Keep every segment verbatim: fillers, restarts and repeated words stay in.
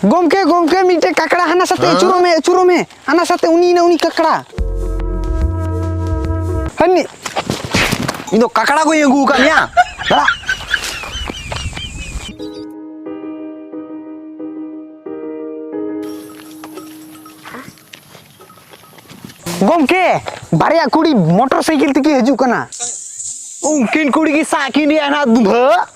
ᱜᱚᱢᱠᱮ, ᱜᱚᱢᱠᱮ, ᱢᱤᱫᱴᱮᱡ ᱠᱟᱠᱲᱟ ᱦᱟᱱᱟ ᱥᱟᱛᱮ ᱟᱹᱪᱩᱨᱚᱜ ᱢᱮ, ᱟᱹᱪᱩᱨᱚᱜ ᱢᱮ᱾ ᱦᱟᱱᱟ ᱥᱟᱛᱮ ᱩᱱᱤ ᱱᱟ ᱩᱱᱤ ᱠᱟᱠᱲᱟ᱾ ᱦᱟᱹᱱᱤ᱾ ᱤᱧ ᱫᱚ ᱠᱟᱠᱲᱟ ᱠᱚᱧ ᱟᱹᱜᱩ ᱟᱠᱟᱫ ᱢᱮᱭᱟ᱾ ᱫᱟᱲᱟ᱾ ᱜᱚᱢᱠᱮ, ᱵᱟᱨᱭᱟ ᱠᱩᱲᱤ ᱢᱚᱴᱚᱨ ᱥᱟᱭᱠᱮᱞ ᱛᱮᱠᱤᱱ ᱦᱤᱡᱩᱜ ᱠᱟᱱᱟ᱾ ᱩᱱᱠᱤᱱ ᱠᱩᱲᱤ ᱜᱮ ᱥᱟᱵ ᱠᱤᱱ ᱨᱮᱭᱟᱜ ᱦᱮᱱᱟᱜ ᱫᱩᱸᱫᱷᱟᱹ᱾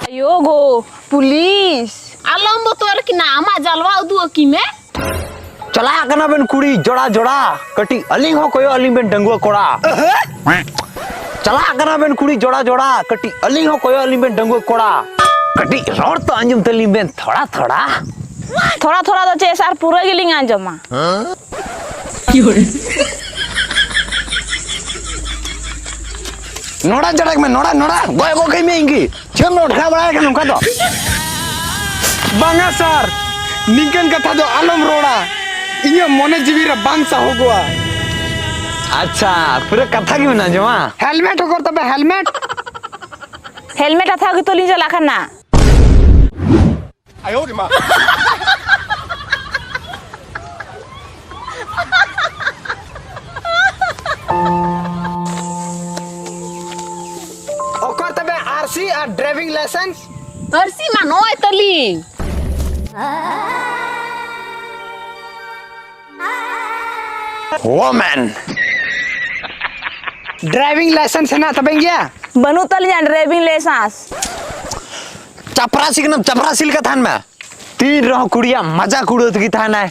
ᱟᱭᱳ ᱜᱳ, ᱯᱩᱞᱤᱥ! ᱟᱞᱚᱢ ᱵᱚᱛᱚᱨ ᱠᱤᱱᱟ, ᱟᱢᱟᱜ ᱡᱟᱞᱣᱟ ᱩᱫᱩᱜ ᱟᱹᱠᱤᱱ ᱢᱮ᱾ ᱪᱟᱞᱟᱜ ᱠᱟᱱᱟ ᱵᱮᱱ ᱠᱩᱲᱤ ᱡᱚᱲᱟ ᱡᱚᱲᱟ, ᱠᱟᱹᱴᱤᱡ ᱟᱹᱞᱤᱧ ᱦᱚᱸ ᱠᱚᱭᱚᱜ ᱟᱹᱞᱤᱧ ᱵᱮᱱ ᱰᱟᱺᱜᱩᱣᱟᱹ ᱠᱚᱲᱟ᱾ ᱪᱟᱞᱟᱜ ᱠᱟᱱᱟ ᱵᱮᱱ ᱠᱩᱲᱤ ᱡᱚᱲᱟ ᱡᱚᱲᱟ, ᱠᱟᱹᱴᱤᱡ ᱟᱹᱞᱤᱧ ᱦᱚᱸ ᱠᱚᱭᱚᱜ ᱟᱹᱞᱤᱧ ᱵᱮᱱ ᱰᱟᱺᱜᱩᱣᱟᱹ ᱠᱚᱲᱟ᱾ ᱠᱟᱹᱴᱤᱡ ᱨᱚᱲ ᱛᱚ ᱟᱸᱡᱚᱢ ᱛᱟᱹᱞᱤᱧ ᱵᱮᱱ ᱛᱷᱚᱲᱟ ᱛᱷᱚᱲᱟ᱾ ᱛᱷᱚᱲᱟ ᱛᱷᱚᱲᱟ ᱫᱚ ᱪᱮᱫ ᱥᱟᱨ, ᱯᱩᱨᱟᱹ ᱜᱮᱞᱤᱧ ᱟᱸᱡᱚᱢᱟ᱾ ᱱᱚᱲᱟ ᱡᱟᱲᱟᱠ ᱢᱮ, ᱱᱚᱲᱟ, ᱱᱚᱲᱟ, ᱜᱚᱡ ᱜᱚᱡ ᱠᱟᱹᱧ ᱢᱮ ᱤᱧ ᱜᱮ᱾ ᱪᱮᱫ ᱮᱢ ᱱᱚᱰᱷᱟ ᱵᱟᱲᱟᱭ ᱠᱟᱱᱟ ᱱᱚᱝᱠᱟ ᱫᱚ? ᱵᱟᱝᱟ ᱥᱟᱨ, ᱱᱤᱝᱠᱟᱹᱱ ᱠᱟᱛᱷᱟ ᱫᱚ ᱟᱞᱚᱢ ᱨᱚᱲᱟ, ᱤᱧᱟᱹᱜ ᱢᱚᱱᱮ ᱡᱤᱣᱤ ᱨᱮ ᱵᱟᱝ ᱥᱟᱦᱚᱜᱚᱜᱼᱟ᱾ ᱟᱪᱪᱷᱟ, ᱯᱩᱨᱟᱹ ᱠᱟᱛᱷᱟ ᱜᱮ ᱢᱮᱱᱟᱜᱼᱟ ᱡᱚᱢᱟ? ᱦᱮᱞᱢᱮᱴ ᱦᱚᱠᱚᱨ ᱛᱟᱵᱮ, ᱦᱮᱞᱢᱮᱴ᱾ ᱦᱮᱞᱢᱮᱴ ᱦᱟᱛᱟᱣ ᱜᱮᱛᱚ ᱞᱤᱧ ᱪᱟᱞᱟᱜ ᱠᱟᱱᱟ᱾ ᱚᱠᱚᱭ ᱛᱚᱵᱮ ᱟᱨ ᱥᱤ ᱟᱨ ᱰᱨᱟᱭᱵᱷᱤᱝ ᱞᱟᱭᱥᱮᱱᱥ? ᱟᱨ ᱥᱤ ᱢᱟ ᱱᱚᱜᱼᱚᱭ ᱛᱟᱹᱞᱤᱧ᱾ ᱰᱨᱟᱭᱵᱷᱤᱝ ᱞᱟᱭᱥᱮᱱᱥ ᱦᱮᱱᱟᱜ ᱛᱟᱵᱮᱱ ᱜᱮᱭᱟ? ᱵᱟᱹᱱᱩᱜ ᱛᱟᱹᱞᱤᱧᱟ ᱰᱨᱟᱭᱵᱷᱤᱝ ᱞᱟᱭᱥᱮᱱᱥ᱾ ᱪᱟᱯᱨᱟᱥᱤ ᱠᱟᱱᱟᱢ, ᱪᱟᱯᱨᱟᱥᱤ ᱞᱮᱠᱟ ᱛᱟᱦᱮᱱ ᱢᱮ᱾ ᱛᱤᱱ ᱨᱮᱦᱚᱸ ᱠᱩᱲᱤᱭᱟᱜ ᱢᱟᱡᱟ ᱠᱩᱲᱟᱹᱣ ᱛᱮᱜᱮ ᱛᱟᱦᱮᱱᱟᱭ᱾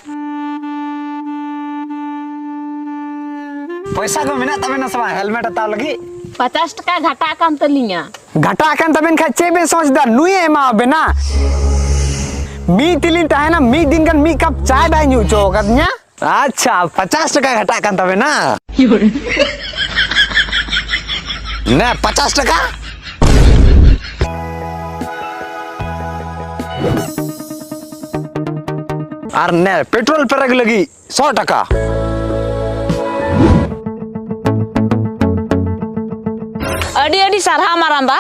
ᱯᱚᱭᱥᱟ ᱠᱚ ᱢᱮᱱᱟᱜ ᱛᱟᱵᱮᱱᱟ ᱥᱮ ᱵᱟᱝ ᱦᱮᱞᱢᱮᱴ ᱦᱟᱛᱟᱣ ᱞᱟᱹᱜᱤᱫ? ᱯᱚᱪᱟᱥ ᱴᱟᱠᱟ ᱜᱷᱟᱴᱟᱜ ᱠᱟᱱ ᱛᱟᱹᱞᱤᱧᱟ᱾ ᱜᱷᱟᱴᱟᱜ ᱠᱟᱱ ᱛᱟᱵᱮᱱ ᱠᱷᱟᱡ ᱪᱮᱫ ᱵᱮᱱ ᱥᱚᱪ ᱫᱟ? ᱱᱩᱭᱮ ᱮᱢᱟᱣᱟᱵᱮᱱᱟ? ᱢᱤᱫ ᱛᱮᱞᱤᱧ ᱛᱟᱦᱮᱱᱟ, ᱢᱤᱫ ᱫᱤᱱ ᱜᱟᱱ ᱢᱤᱫ ᱠᱟᱯ ᱪᱟᱭ ᱵᱟᱭ ᱧᱩ ᱦᱚᱪᱚ ᱟᱠᱟᱫᱤᱧᱟ᱾ ᱟᱪᱪᱷᱟ, ᱯᱚᱪᱟᱥ ᱴᱟᱠᱟ ᱜᱷᱟᱴᱟᱜ ᱠᱟᱱ ᱛᱟᱵᱮᱱᱟ? ᱱᱮ, ᱯᱚᱪᱟᱥ ᱴᱟᱠᱟ᱾ ᱟᱨ ᱱᱮ, ᱯᱮᱴᱨᱳᱞ ᱯᱮᱨᱮᱠ ᱞᱟᱹᱜᱤᱫ ᱥᱚ ᱴᱟᱠᱟ᱾ ᱟᱹᱰᱤ ᱟᱹᱰᱤ ᱥᱟᱨᱦᱟᱣ ᱢᱟᱨᱟᱝᱵᱟ᱾